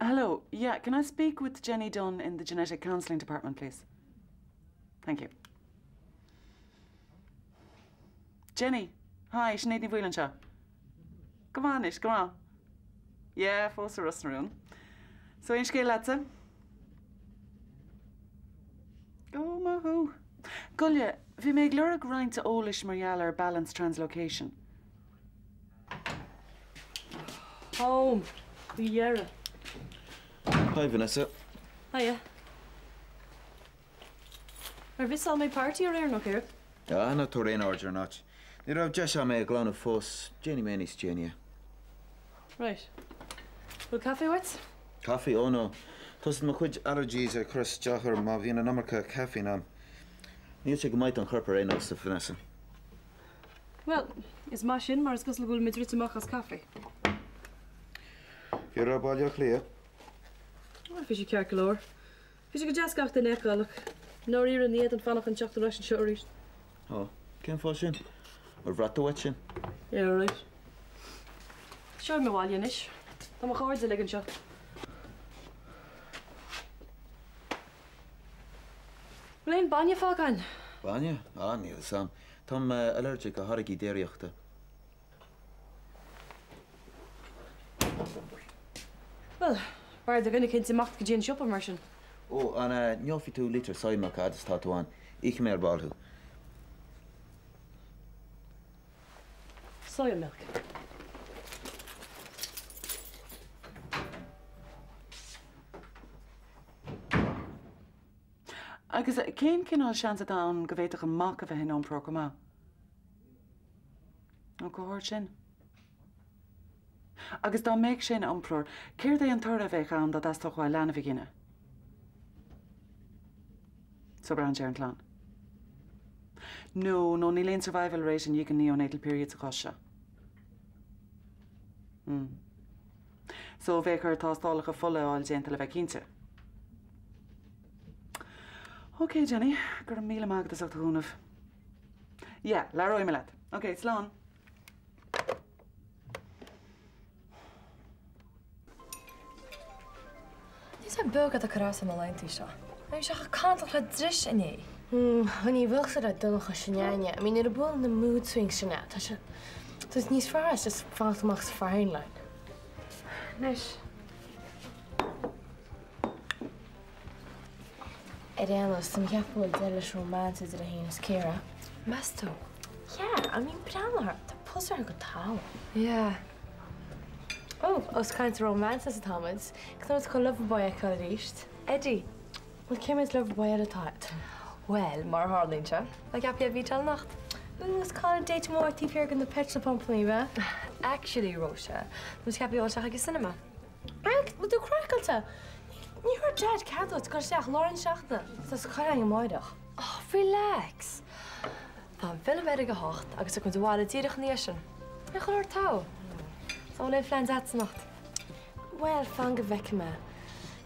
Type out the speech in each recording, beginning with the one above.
Hello, yeah, can I speak with Jenny Dunn in the Genetic Counselling Department, please? Thank you. Jenny, hi, Sinéad Ní Bhaoill anseo. Go maith anois, go maith. Yeah, fós i Ros na Rún. So aon scéal leatsa? Go maith thú. Gabh i leith, bhí mé ag lorg roinnt eolais mar gheall ar balanced translocation. Home. Faoi dheireadh. Hi Vanessa. Hiya. Ar mhiosáil mé party aréir nó céard? Ah, ná tabhair aon aird ar an áit. Ní raibh deis agam é a ghlanadh fós. Déanfaidh mé níos déanaí é. Right. Bhfuil caife uait? Caife? Oh no. Tosaíonn mo chuid allergies ag cur isteach orm má bhíonn an iomarca caiféin agam. Níl sé go maith don chorp ar aon nós, a Vanessa. Bhuel, is maith sin mar is cosúil go bhfuil muid rite amach as caife. Cé raibh Baile Átha Cliath? Bhuel, bhí sé ceart go leor. Bhí sé go deas gach duine a fheiceáil ach i ndáiríre ní fhéadfainn fanacht chun teacht ar ais anseo arís. Ó, cén fáth sin? Ar bhraith tú uait sin? Yeah, right. Seo mo bhaile anois. Tá mo chairde uilig anseo. Bhfuil aon bainne fágtha againn? Bainne? Ah, níl fhios a'm. Táim allergic do tháirgí déiríochta. Bhuel, b'fhearr do dhuine eicínt imeacht go dtí an siopa mar sin. Ó, an ngeobhaidh tú lítear soy milk fhad is atá tú ann? Íocfaidh mé ar ball thú. Soya milk. Agus cén cineál seans atá ann go bhféadfadh an mac a bheith ina iompróir chomh maith? Ó, chomh hard sin. Agus dá mbeadh sé ina iompróir, céard é an toradh a bheadh ann dá dteastódh uaidh leanbh a ghineadh? So braitheann sé ar an chlann. No, no, níl aon survival rate i ndiaidh an neonatal period sa chás seo. Hmm. So bheadh air tástálacha fola a fháil déanta le bheith cinnte. Ok, Jenny, go raibh míle maith agat as ucht do chúnamh. Yeah, labhróidh mé leat. Ok, slán. Níl sé beag atá cur as na laethanta seo. Bhí sé chomh cantalach le dris inné. Ní bheadh sé le Donncha sin againne. I mean nuair a buaileann na mood swings sin é, tá sé tá sé níos fearr as just fanacht amach sa firing line. Anois. Ar aon nós, tá mé ag ceapadh go bhfuil deireadh leis an romance idir é féin is Ciara. Meas tú? Yeah, I mean breathnaigh air, tá pus uirthi go talamh. Yeah. Oh, os caint romance atá muid, conas chun Loverboy a fheiceáil arís? Eddie. Bhuel, cé mhéad Loverboy eile atá agat? Bhuel, mar a tharlaíonn sé, tá ceaptha ag Vít anocht. Ooh, is Colin date mór taobh thiar de na petrol pumpanna, ab ea? Actually, Róise, tá muid ceaptha dul isteach ag an cinema. Ag, bhfuil tú craiceáilte? Ní thabharfaidh Dad cead duit dul isteach lár na seachtaine, tá scoil againn amáireach. Oh, relax! Tá an film ar ag 8 agus tiocfaidh muid abhaile díreach ina dhiaidh sin. Ar chor ort togha? So an bhfuil aon phleans agat anocht? Bhuel, fan go bhfeicfidh mé.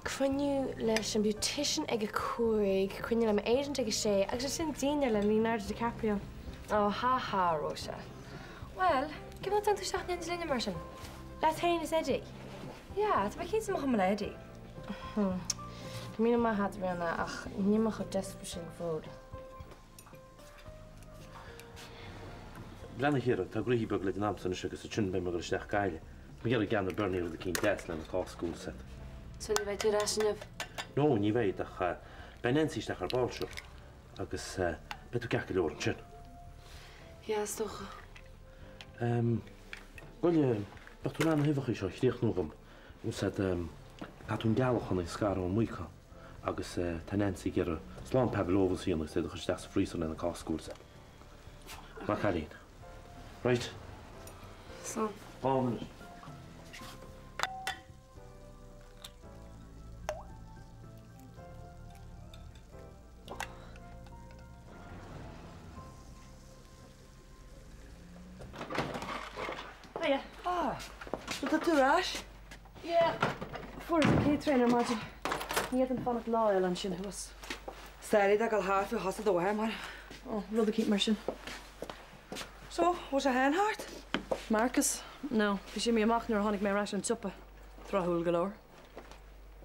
Cruinniú leis an beautician ag a 5, cruinniú le m'agent ag a 6 agus ansin dinnéar le Leonardo DiCaprio. Ó, ha ha, Róise. Bhuel, cén fáth nach dtagann tú isteach in éindí linne mar sin? Leat féin is Eddie? Yeah, tá mé cinnte mo chuma le Eddie. Go raibh míle maith agat, Ríona, ach níl mé chomh desperate sin go fóill. Breathnaigh a Chiara, tá gnoithí beag le déanamh a'msa anois agus ansin beidh mé ag dul isteach Gaillimh. Tá mé ag iarraidh ag ceannach Bernie rud eicínt deas lena Cásca bhfuil 's a'd. So ní bheidh tú ar ais inniu? No, ní bheidh, ach beidh Nancy isteach ar ball sure agus beidh tú ceart go leor ansin. Yeah, is dócha. Em, bhuel, bheadh tú in ann na huibheacha seo a chríochnú dhom, bhfuil 's a'd, caithfidh tú an gealach a scaradh ón mbuíocán agus tá Nancy ag iarraidh slán pavlovas a dhéanamh agus iad a chur isteach sa freezer lena Cásca bhfuil 's a'd. Maith cailín. Right. Slán. Slán anois. Hiya. Ah, so tá tú ar ais? Yeah, fuaireas an chéad traein ar maidin. Ní fhéadfainn fanacht lá eile ansin thuas. Sáirid ag dul thart fá chosa do mháthair mar. Oh, rud eicínt mar sin. So, bhfuil sé féin thart? Marcus? No, bhí sé imithe amach nuair a tháinig mé ar ais ón tsiopa. Tráthúil go leor.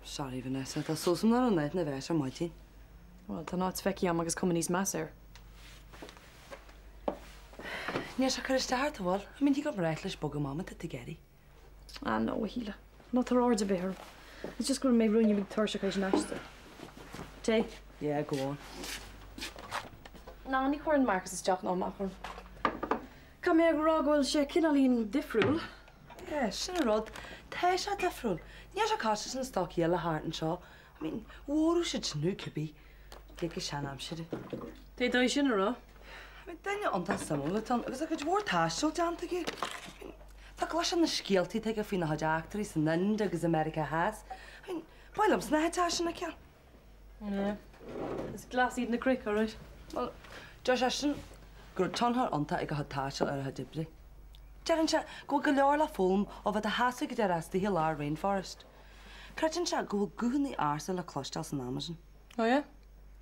Sorry Vanessa, tá súil agam nach raibh an áit ina mess ar maidin. Bhuel, tá an áit feicthe agam agus cuma níos measa air. Níl sé ag cur isteach ort, an bhfuil? I mean, thig liom ráit leis bogadh amach má tá tú ag iarraidh. Ah no, a Shíle. Ná tabhair aird ar bith orm. It's just go raibh mé ruainne beag tuirseach tar éis an aistir. Tae? Yeah, go on. Ná, ní chuireann Marcus isteach ná amach orm. Caithfidh mé a rá go bhfuil sé cineáilín difriúil. Yeah, sin an rud. Tá sé difriúil. Níl sé cosúil leis na stocaí eile thart anseo. I mean, mharódh siad sin thú cibé. Laoch seanaimsire. D'fhéadfá é sin a rá. I mean, duine iontach suimiúil atá ann agus a chuid mhór taistil déanta aige. I mean, dá gcloisfeá na scéaltaí atá aige faoina chuid eachtraí san Ind agus i Meiriceá Theas. I mean, ba mhaith liomsa na háiteacha sin a fheiceáil. Yeah. Is glas iad na cnoic, alright. Bhuel, deir seisean go raibh tionchar iontach ag a chuid taistil ar a chuid oibre. Deireann sé go bhfuil go leor le foghlaim ó bheith i do sheasamh go deireadh istigh i lár rainforest. Creideann sé go bhfuil guthanna ársa le cloisteáil san Amazon. Oh yeah?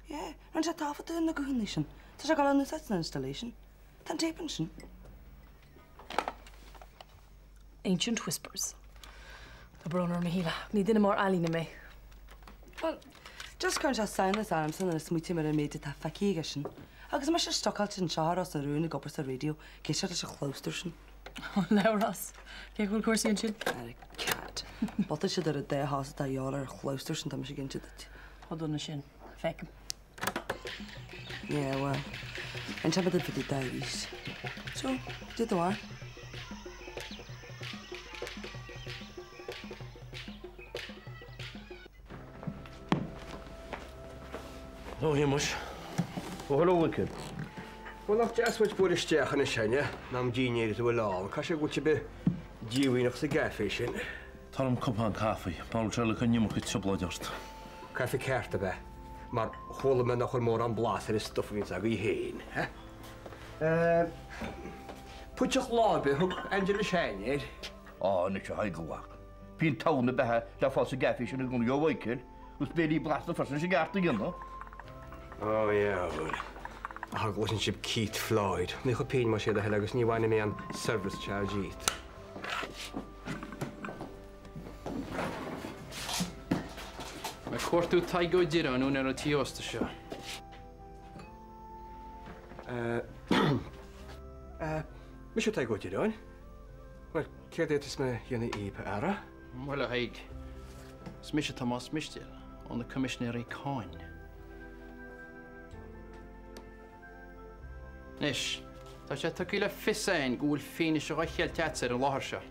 Yeah, rinne sé taifeadadh ar na guthanna sin. Tá sé ag dul á n-úsáid san installation. Tá an téip ansin. Ancient Whispers. Tá brón orm, a Shíle, ach ní duine mór ealaíne mé. Bhuel, just cuireann sé samhnas ormsa nuair a smaoitím ar an méid atá feicthe aigesean. Agus mise stucáilte anseo i Ros na Rún ag obair sa raidió, ag éisteacht leis an chlabhsúr sin. Labhrás, cén chaoi a bhfuil cúrsaí ansin? Ar a cat. Botfaidh siad ar an dá chos atá a dhíobháil ar an chlabhsúr sin, tá mise ag inse duit. Chomh dona sin. Feicim. Yeah, well, inseoidh mé duit fá dtaobh de arís. So, cad é do bharúil. Hello, a Shéamuis. Oh, hello, Mhichíl. Bhuel, nach deas uait bualadh isteach anois, a Áine, in am dinnéir is a bhfuil ann. Caithfidh sé go bhfuil sibh díomhaoineach sa gcaife sin. Tá orm cupán caife, mar bhfuil sé le an iomarca trioblóid ort. Caife ceart ab ea, mar chuala mé nach bhfuil mórán blas ar an stuif a bhíonns agaibh féin, eh? Puiteach láibe a thug Angela Sheáin air. Á, anois a Thaidhg, a mhac. Bíonn togha na beatha le fáil sa gcaife sin i gcónaí ó Mhichael, agus béilí blasta freisin leis an gceart a dhéanamh. Ó, yeah, bhuel. Ach a gcloiseann sibh Keith Floyd, 90 pingin más é do thoil agus ní bhainfidh mé an service charge dhíot. Mé ag cuartú Tadhg Ó Direáin, úinéir an tí ósta seo. Mise Tadhg Ó Direáin. Bhuel, céard a fhéadfas mé a dhéanamh dhaoibh, a fheara? Bhuel, a Thaidhg, is mise Tomás Mistéil, ó na Coimisinéirí Cáin. Anois, tá sé tugtha le fios againn go bhfuil fianaise dhá cheilt agatsa ar an láthair seo,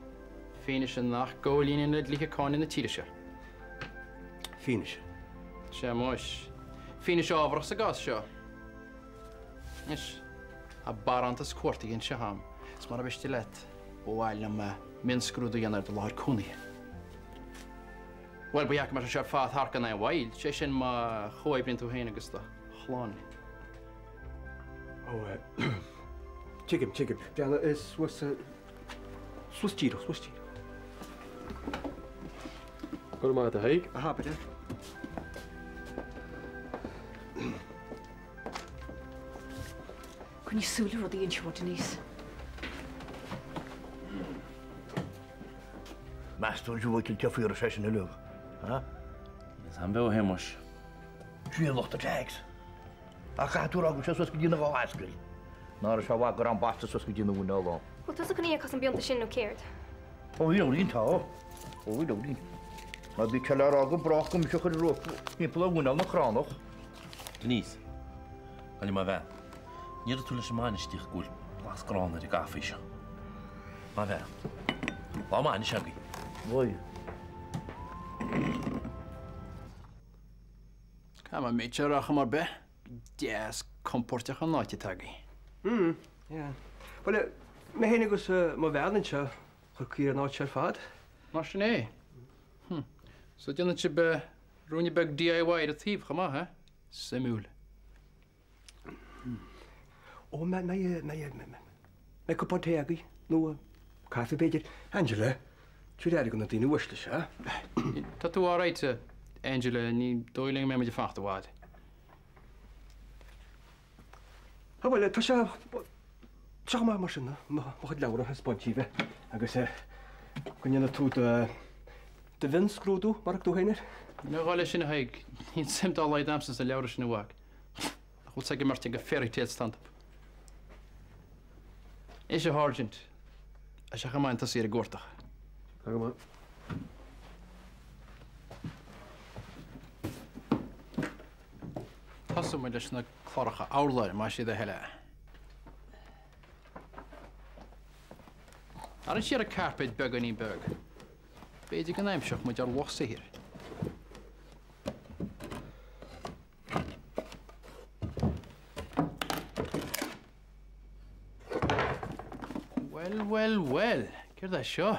fianaise nach gcomhlíonann le dlíthe cáin na tíre seo. Fianaise? Sea, muis. Fianaise ábharach sa gcás seo. Anois, tá barántas cuartaithe anseo agam, is mura mhiste leat, ba mhaith liom mionscrúdú a dhéanamh ar do láthair cónaithe. Bhuel, ba dheacair go mbeadh sé seo ar fad thart gan aon mhoill, sé sin má chomhoibríonn tú féin agus do chlann. Ó, tuigim, tuigim. Breathnaigh suas, suas díreach, suas díreach. Go raibh maith agat, a Thaidhg. Aha, b'fhéidir. Coinnigh súil ar rudaí anseo, Denise. Meas tú an bhfuil cé faoi raibh sé sin uilig, ha? Is an-bheo a Shéamuis. Sin lucht an tax. Ach caithfidh tú a rá go raibh sé suas go dtí na dhá ascaill. Ná raibh sé i bhfad go raibh an basta suas go dtí na mhuineál ann. Bhfuil tusa chun íoc as an bpionta sin nó céard? Ó, bhí leabhairín, tá. Ó, bhí leabhairín. Ná bí ceil a rá go brách go mise a chuir rópa timpeall ar mhuineál na cránach. Denise, Baile mo bhean. An ndéarfaidh tú leis an mbainisteach go bhfuil blas gránna ar an gcaife seo. Maith bhean. Lá maith anois agaibh. Bhí. Caithfidh mé mise a rá chuma ar bith, deas compóirteach an áit atá agaibh. Mm, yeah. Bhuel, mé féin agus mo bhean anseo, chuir caoi ar an áit seo ar fad. Mar sin é. Hm. So déanann sibh ruainne beag DIY ar an taobh chomh maith, eh? Suimiúil. Ó, mbeidh, mbeidh, mbeidh cupán tae agaibh, nó caife b'fhéidir. Angela, tabhair aire do na daoine uaisle seo. Tá tú alright, Angela, ní dóigh linn go mbeidh muid ag fanacht i bhfad. Á bhuel, tá sé, tá sé chomh maith mar sin, mo chuid leabhar a thaispeáint daoibh agus go ndéana tú do. Do mhionscrúdú, mar a thug tú féin air? Níl aon ghá leis sin, a Thaidhg. Níl suim dá laghad a'msa sna leabhra sin, a mhac. Nach bhfuil 's ag an mbeirt ag an fairy tales atá iontu. Anois, a Sháirsint, tá sé chomh maith tosaí ar an gcuardach. Tá go maith. Tosóidh muid leis na cláracha urláir, más é do thoil é. Tarraing siar an cairpéad beagáinín beag. B'fhéidir go n-aimseodh muid ár luach saothair. Bhuel, bhuel, bhuel, céard é seo?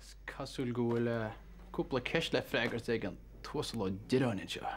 Is cosúil go bhfuil cúpla ceist le freagairt ag an tUasal Ó Direáin anseo.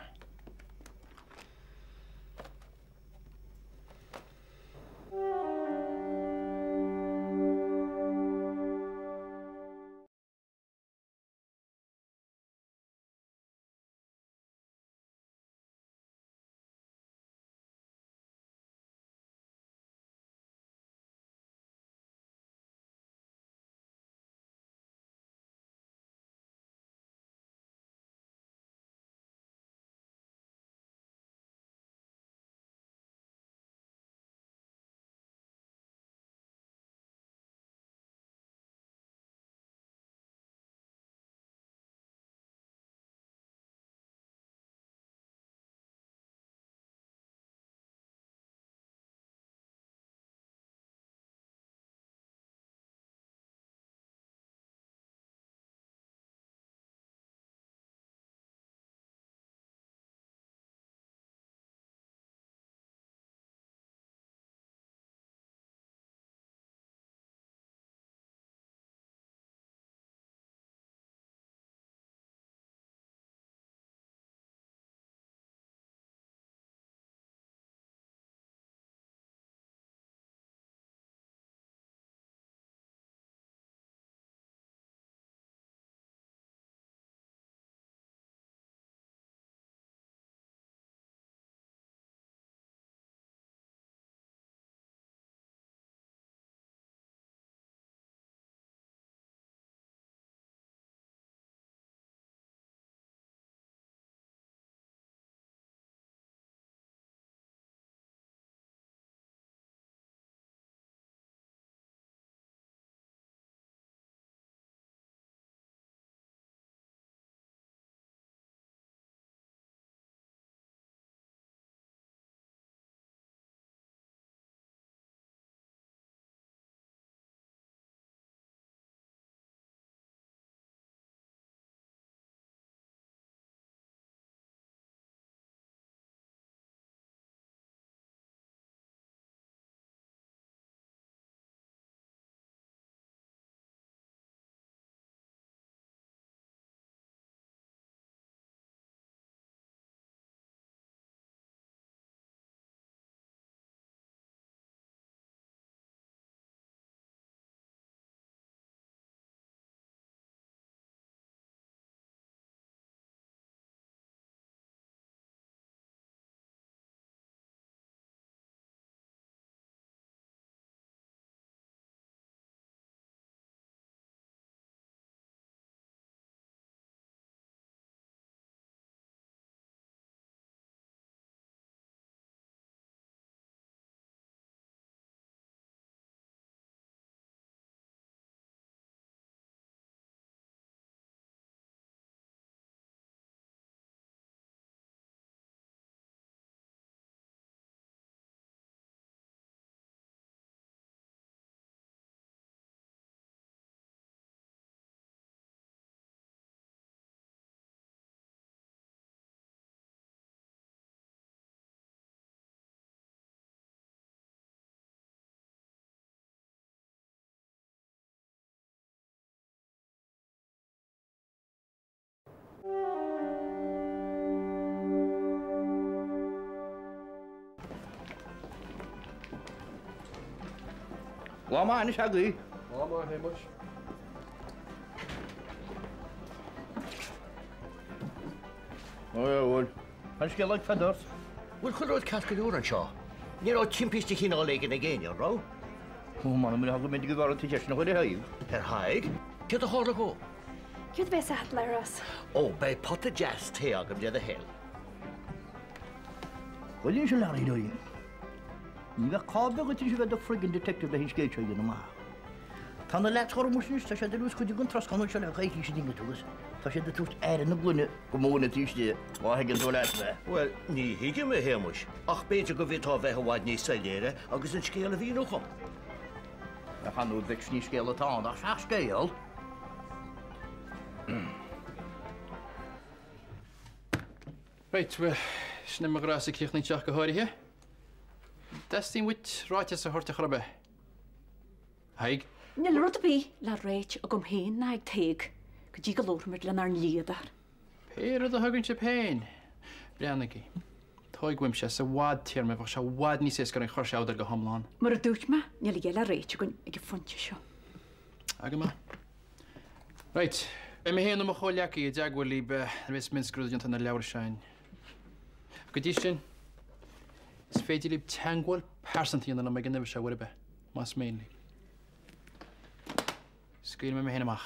Lá maith anois agaibh. Lá maith, a Shéamuis. Ó, bhuel, an scéal ag Peadar? Bhuel, chuile rud ceart go leor anseo. Ní raibh timpiste de chineál éigin ag éinne, an raibh? Ó, m'anam, go mb'fhéidir go bhfearr an t-eisean a chur ar Thadhg. Ar Thadhg? Céard a tharla dhó? Céard a bheas agat, Labhrás? Ó, beidh pota deas tae agam le do thoil. Bhuel anois a Larry Doyle, ní bheadh cáil agat anois a bheith i do friggin detective le an scéal seo a dhéanamh amach. Tá na leaids chomh muis anois, tá siad ar nós cuid den troscán anseo le coicís a dtuigeann tú agus tá siad ag tabhairt aire na gloine go mór taobh istigh, má thuigeann tú leat mé. Bhuel, ní thuigim, a Shéamuis, ach b'fhéidir go bhféadfá a bheith i bhfad níos soiléire agus an scéal a mhíniú dhom. Ach ar ndóigh duit, ní scéal atá ann ach seach-scéal. Reit, bhuel, sin é mo ghnáthsa críochnaithe ach go háirithe. Dteastaíonn uait ráiteas a thabhairt ar chor ar bith? A Thaidhg? Níl rud ar bith le ráit agam féin ná ag Tadhg go dtí go labhróimid lenár ndlíodóir. Pé rud a thugann sibh féin, breathnaigí. Tóig uaimse, sa bhfadtéarma, bheadh sé i bhfad níos éasca orainn cur seabhdar go hiomlán. Mar a dúirt mé, níl a dhath le réiteach againn ag an phointe seo. Tá go maith. Right. Beidh mé féin nó mo chomhghleacaí i dteagmháil libh nuair a bheas mionscrúdú déanta ar na leabhair seo againn. Go dtí sin, is féidir libh teagmháil pearsanta a dhéanamh liom ag an uimhir seo uair ar bith, más mian libh. Scaoilfidh mé mé féin amach.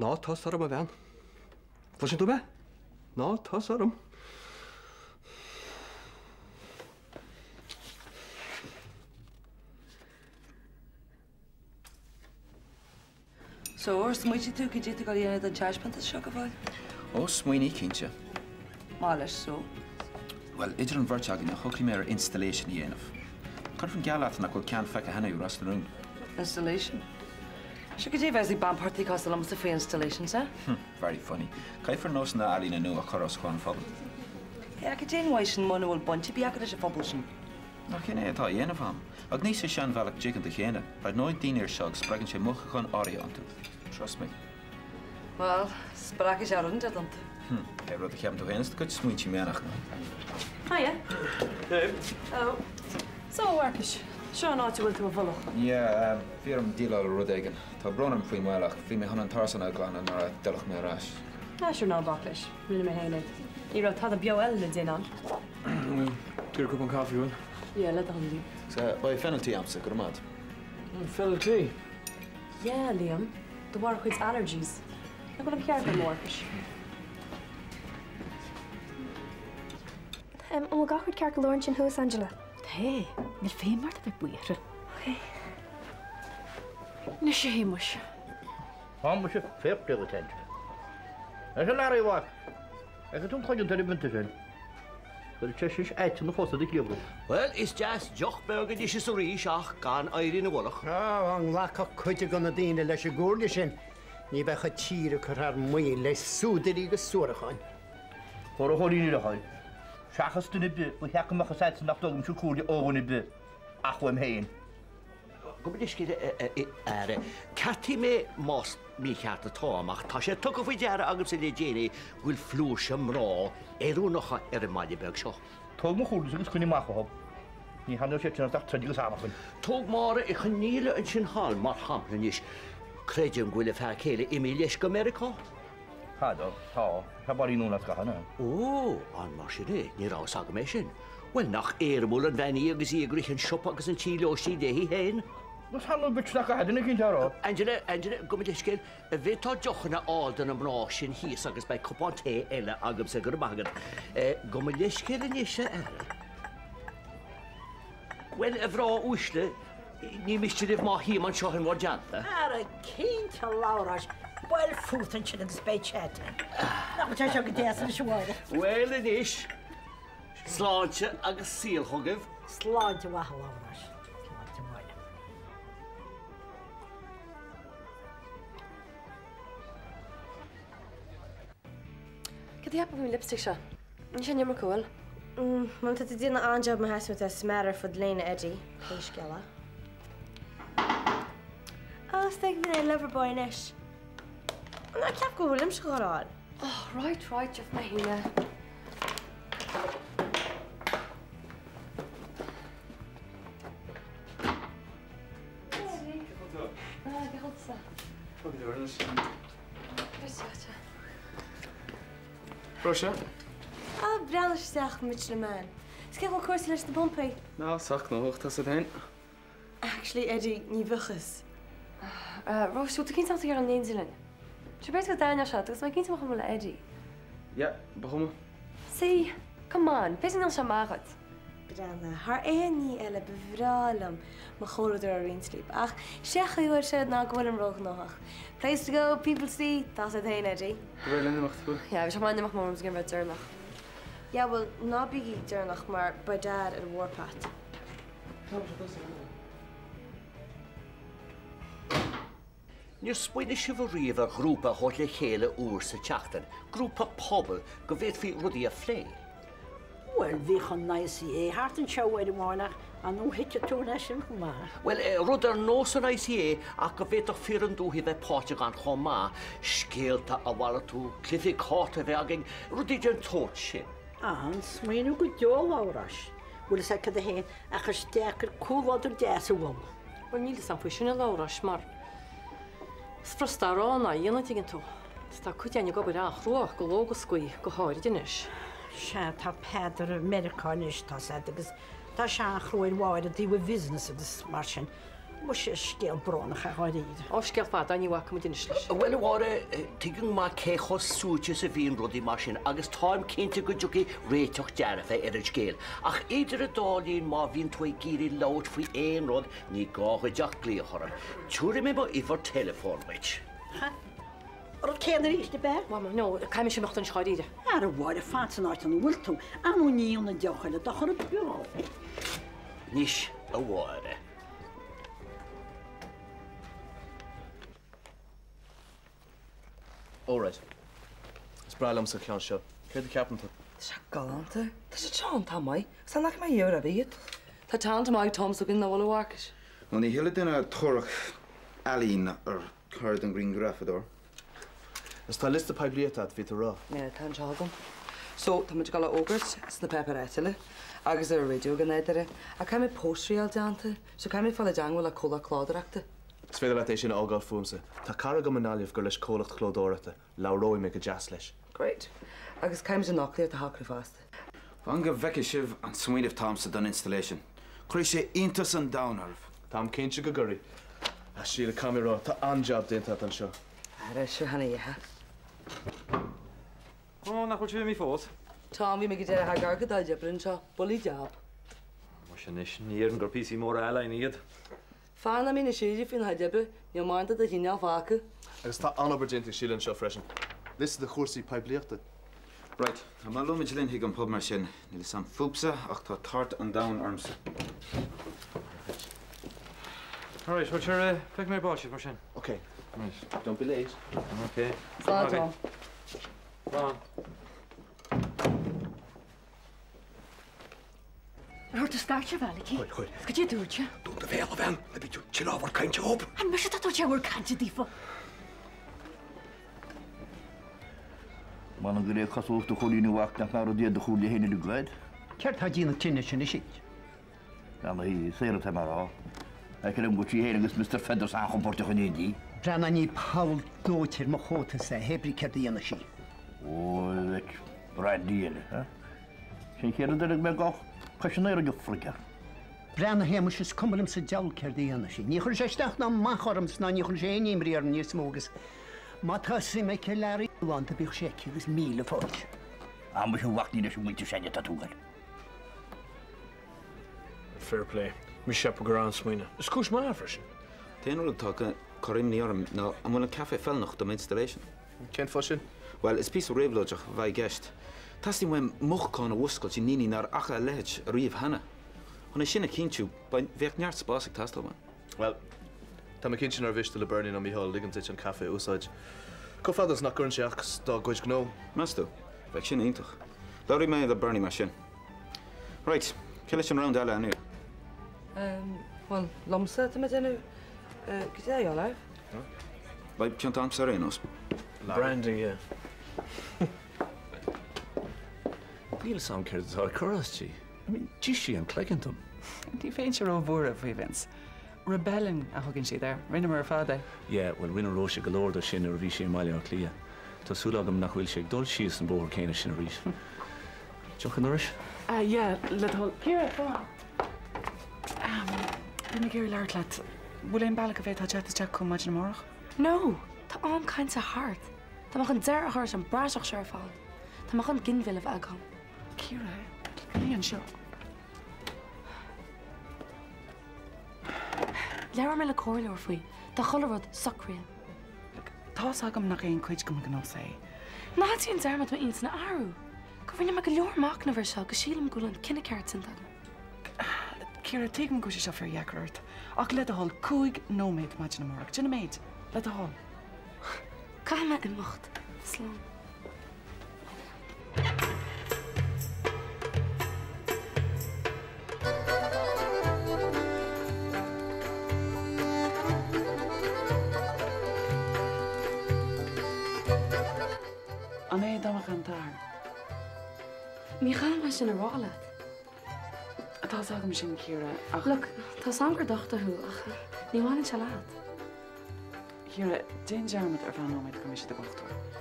Ná tusa orm, a bhean. Cloiseann tú mé? Ná tusa orm. So, ar smaointigh tú cad é atá tú ag dul a dhéanamh den taispeántas seo go fóill? Ó, smaoinigh, cinnte. Maith leis, so. Bhuel, idir an bheirt againne, shocraigh mé ar installation a dhéanamh. Cuirfinn geall leat nach bhfuil ceann feicthe cheana i Ros na Rún. Installation? Sure cad é a bheas ag bean portaigh cosúil liomsa faoi installations, eh? Hm, very funny. Caithfear nósanna ealaíne nua a chur os comhair an phobail. Yeah, cad é an mhaith sin muna bhfuil baint ar bith acu leis an phobal sin? Nach shin é atá á dhéanamh a'm. Ach ní sa seanbhealach dtuigeann tú chéanna. Breathnóidh daoine air seo agus spreagann sé mothúcháin áirithe iontu. Trust me. Bhuel, spreagfaidh sé rud inteacht iontu. Hm, pé rud a cheapann tú féin is do chuid smaointe meánach. Hiya. Hey. Hello. So, a Mharcais, seo an áit a bhfuil tú i bhfolach. Yeah, bhí orm déileáil le rud éigin. Tá brón orm faoin mhoill ach bhí mé chun an t-árasán a ghlanadh nuair a d'fhillfeadh mé ar ais. Ah, sure, ná bac leis. Rinne mé féin é. Ní raibh tada beo eile le déanamh ann. Bhuel, tabhair cupán caife, bhfuil? Yeah, le do thoil, Liam. Sea, beidh fennel tea a'msa, go raibh maith a'd. Fennel tea? Yeah, Liam, de bharr a chuid allergies. Nach bhfuil an ceart agam, a Mharcais? An bhfuil gach rud ceart go leor ansin thuas, Angela? Tá, níl féidhm ort a bheith buartha. Ok. Anois a Shéamuis. Tá mise fair play duit, Angela. Anois a Larry mhac, Feiceann tú an cloigeann ar an bpionta sin? Cuirfidh sé sin aiteann na fosa do chliabhrach. Bhuel, is deas deoch beag anois is arís ach gan éirí ina mhullach. Á, dá nglacfadh cuid de na daoine leis an gcomhairle sin, ní bheadh an tír ag cur thar maoil le súdairí agus suaracháin. Chóir a chóirín ar a thoil. Seachas duine ar bith, ba cheart go mbeadh fhios a'dsa nach dtógaimse comhairle ó dhuine ar bith ach uaim féin. Gabh mo leithscéal, a fheara. Ceartaigh mé más mícheart atáim, ach tá sé tugtha faoi deara agamsa le déanaí go bhfuil flúirse mná oiriúnacha ar an mbaile beag seo. Tóg mo chomhairlese agus coinnigh amach uathu. Ní thaitneodh siad sin ort ach troid agus anachain. Tóg Máire Uí Chonghaile ansin thall, mar shampla anois. Creidim go bhfuil a fear céile imithe leis go Meiriceá. Tá, tá. Tá Barry Noon as Cathain, Ó, an mar sin é? Ní raibh fhios agam é sin. Bhuel, nach éirimiúil an bhean í agus í ag rith an siopa agus an tí lóistín léi féin? Agus thar ndóigh b'fhéidir nach gcaithfidh duine eicínt a rá. Angela, Angela, gabh mo leithscéal, an bhféadfá deochanna a fháil do na mná sin thíos agus beidh cupán tae eile agamsa, go raibh maith agat. Gabh mo leithscéal anois, a fheara. Bhuel, a mhná uaisle, Ní miste libh má shuím anseo in bhur dteannta? Ara cinnte, a Labhráis, buail fút ansin agus beidh chat ann. Nach bhfuil sé seo go deas anois, a Mháire? Bhuel anois, sláinte agus saol chugaibh. Sláinte mhaith, a Labhráis. Sláinte, a Mháire. Cad a cheapfá faoin lipstick seo? Níl sé an iomarca, bhfuil? Bhuel, tá tú ag déanamh an-jab má sheasann tú smear ar fud léine Eddie, pé scéal é. Á, is dóigh go mé lover boy anois. Ná ceap go bhfuilimse a ghoráil. Oh, right, right, just mé féin. Róise? Á, breathnaigh isteach, Michelin Man. Is cén chaoi a bhfuil cúrsaí leis na pumpaí? Ná, sách gnóthach, tá 's agat féin. Actually, Eddie, ní bheadh fhios. Róis, bhfuil tú cinnte nach bhfuil tú ag iarraidh dul in éindí linn? Sure, b'fhéidir go dtaitneodh sé leat agus tá mé cinnte ba chuma le Eddie. Yeah, ba chuma. See? Come on, b'fhéidir go ndéanfaidh sé maith dhuit. Breathnaigh, thar aon ní eile ba bhreá liom mo chomhluadar a roinnt libh, ach sé an chaoi a bhfuil sé ná go bhfuilim róghnóthach. Place to go, people to see, tá 's agat féin, Eddie. Go réidh linn imeacht, bhuel. Yeah, bhí sé maith imeacht mar ag iarraidh bheith deireanach. Yeah, bhuel, ná bígí deireanach mar beidh Dad ar a warpath. Níor smaoinigh sibh ariamh ar ghrúpa a thabhairt le chéile uair sa tseachtain, grúpa pobail, go bhféadfaí rudaí a phlé? Bhuel, bhíodh an ICA thart anseo uair amháin ach an thit tú leis sin chomh maith? Bhuel, rud ar nós an ICA ach go bhféadfadh fir an dúthaigh bheith páirteach ann chomh maith, scéalta a mhalartú, cluichí cártaí a bheith againn, rudaí den tsórt sin. An-smaoineamh go deo, a Labhráis. Bhfuil fhios agat cad é féin, ach is deacair comhluadar deas a bhunú. Bhuel, níl fhios a'm faoi sin, a Labhráis, mar is furasta a rá ná a dhéanamh, tuigeann tú. Is tá cuid againn ag obair an-chrua, go ló go gaoth, go háirid anois. Sea, tá Peadar i Meiriceá anois, tá 's a'd, agus tá sé an-chrua ar Mháire i dtaobh an bhusiness agus mar sin. Muise, is scéal brónach é dháiríre. Ó, scéal fada, ní bhacfaidh muid anois leis. Bhuel, a Mháire, tuigim go maith cé chomh suaite is a bhíonn rudaí mar sin agus táim cinnte go dtiocfaidh réiteach dearfa ar an scéal. Ach idir an dá linn, má bhíonn tú ag iarraidh labhairt faoi aon rud, ní gá dhuit ach glaoch orm. Tabharfaidh mé m'uimhir teileafóin dhuit. An rud céanna arís, ab ea? Mama, no, caithfidh mise imeacht anois dháiríre. Ara, a Mháire, fan san áit ina bhfuil tú. Ar ndóigh ní ionann deoch eile do chur beo. Anois, a Mháire. Alright. Is breá liomsa an ceann seo. Céard a cheapann tú? Tá sé galánta. Tá sé seo iontach maith. Agus an bhfaca mé riamh roimhe iad. Tá talent maith ag Tom s'againn, nach bhfuil a Mharcais? Bhuel, ní thuilleadh duine a thabharfadh ealaín ar cheird an ghrianghrafadóir. Is tá liosta poiblíochta agat, bhí tú a rá. Yeah, tá anseo agam. So, tá muid ag dul a fhógairt sna páipéir áitiúla agus ar an raidió go nádúrtha. Ach caithfidh mé póstaerí a fháil déanta, so caithfidh mé fáil i dteangmháil le comhlacht clódóireachta. Is féidir leat é sin a fhágáil fúmsa. Tá cara agam i nGaillimh gur leis comhlacht clódóireachta. Labhróidh mé go deas leis. Great. Agus caithfidh muid an fhoclaíocht a shocrú fosta. Fan go bhfeicfidh sibh an smaoineamh atá a'msa don installation. Cuirfidh sé iontas an domhain oraibh. Táim cinnte go gcuirfidh. A Shíle, caithfidh mé a rá, tá an-jab déanta agat anseo. Ara, sure chan ea. Ó, nach bhfuil sibh imithe fós? Tom, bhí mé go deireadh thar gar go dá oibre anseo. Bully job. Muise anois, ní déarfainn gur píosaí móra ealaíne iad. Fear nach mbíonn ag séideadh faoina chuid oibre, níl mórán de do chineál fágtha. Agus tá an-obair déanta ag Síle anseo freisin. Liosta de chúrsaí poiblíochta. Right, imeoidh muid linn chuig an pub mar sin. Níl fhios a'm fúbsa ach tá tart an domhain ormsa. Alright, bhuel sure, feicfidh mé ar ball sibh mar sin. Ok. Right. Don't be late. Ok. Slán, Tom. Slán. Ar chuir tú scairte ar Mhalachy? Chuir, chuir. Is goidé a dúirt sé? Dún do bhéal, a bhean, ná bí tú tuilleadh ábhar cainte dhób. An mise atá ag tabhairt ábhar cainte daofa? M'anam gur é cosúlacht do Chóilín a mhac nach mbeadh rud iad do chomhairle féin uilig agat. Céard tá ag déanamh tinnis anois duit? Beannaithe saor atá mé a rá. Feictear dom go bhfuil sí féin agus Mister Feathers an-chompóirteach in éindí. Breathnaigh ní poll dóite ar mo chóta-sa, hé brí céard a dhéanfaidh sí. Ó, a mhic, brandy eile, ha? Sin an chéad rud eile go mbeidh gach cois an aeir ag friogar. Breathnaigh a Shéamais, is cuma liom sa diabhal céard a dhéanfaidh sí. Ní chuirfidh sé isteach ná amach ormsa ná ní chuirfidh sé aon imní orm níos mó agus má tá suim aici i learaí galánta bíodh sé aici agus míle fáilte. Á muise a mhac ní leis an mhuintir s'againne atá tú ag goil. Fair play. Mise ag ceapadh gur an-smaoineamh. Is cúis maith é freisin. T-aon rud atá ag cur imní orm ná an bhfuil an caife feiliúnach do m'installation? Cén fáth sin? Bhuel, is píosa réabhlóideach a bheidh i gceist. Teastaíonn uaim mothúchán a mhúscailt i ndaoine nár fhaca a leithéid ariamh cheana. Chun é sin a chinntiú, bheadh neart spáis ag teastáil uaim. Bhuel, tá mé cinnte nár mhiste le Bernie ná Mícheál ligean duit an caife a úsáid. Chomh fada is nach gcuireann sé as dá gcuid gnó. Meas tú? Bheadh sin iontach. Labhróidh mé le Bernie mar sin. Right, cé leis an round eile inniu? Bhuel, liomsa, tá mé ag déanamh goidé a dhéanamh. Beidh pionta a'msa ar aon nós. Brandy, yeah. Níl 'fhios a'm céard atá ag cur as di. I mean, d'ith sí an cloigeann dom. Ní bheinnse róbhuartha faoi Vince. Rebelling a thugann siad air. Rinneamar ar fad é. Yeah, bhuel rinne Róise go leor de sin nuair a bhí sí i mBaile Átha Cliath. Tá súil agam nach bhfuil sé ag dul síos an bóthar céanna sin arís. Deoch an dorais? Ah, yeah, le do thoil. Ciara, fan! Bhí mé ag iarraidh labhairt leat. Bhfuil aon bealach go bhféadfá teacht isteach chugam maidin amárach? No! Tá am cainte thart. Tá mé chun deireadh a chur leis an bpraiseach seo ar fad. Tá mé chun ginmhilleadh a bheith agam. Ciara, luigh anseo. Labhair mé le comhairleoir faoi. Tá chuile rud socraithe. Look, tá's agam nach aon chuid de mo ghnósa é. Ná déan dearmad m'intinn a athrú. Go rinne mé go leor machnaimh air seo agus sílim go bhfuil an cinneadh ceart déanta agam. Ciara, tuigim go bhfuil sé seo fíordheacair ort, ach le do thoil, 5 nóiméad maidin amárach. Déan an méid, le do thoil. Caithfidh mé imeacht. Slán. An é Donncha an t-athair? Ní chaithfidh mé sin a rá leat. Tá's agam sin, Ciara, ach. Look, tá's agam gur dochtúir thú, ach ní bhaineann sé leat. Ciara, déan dearmad ar feadh nóiméad gur mise do dhochtúir.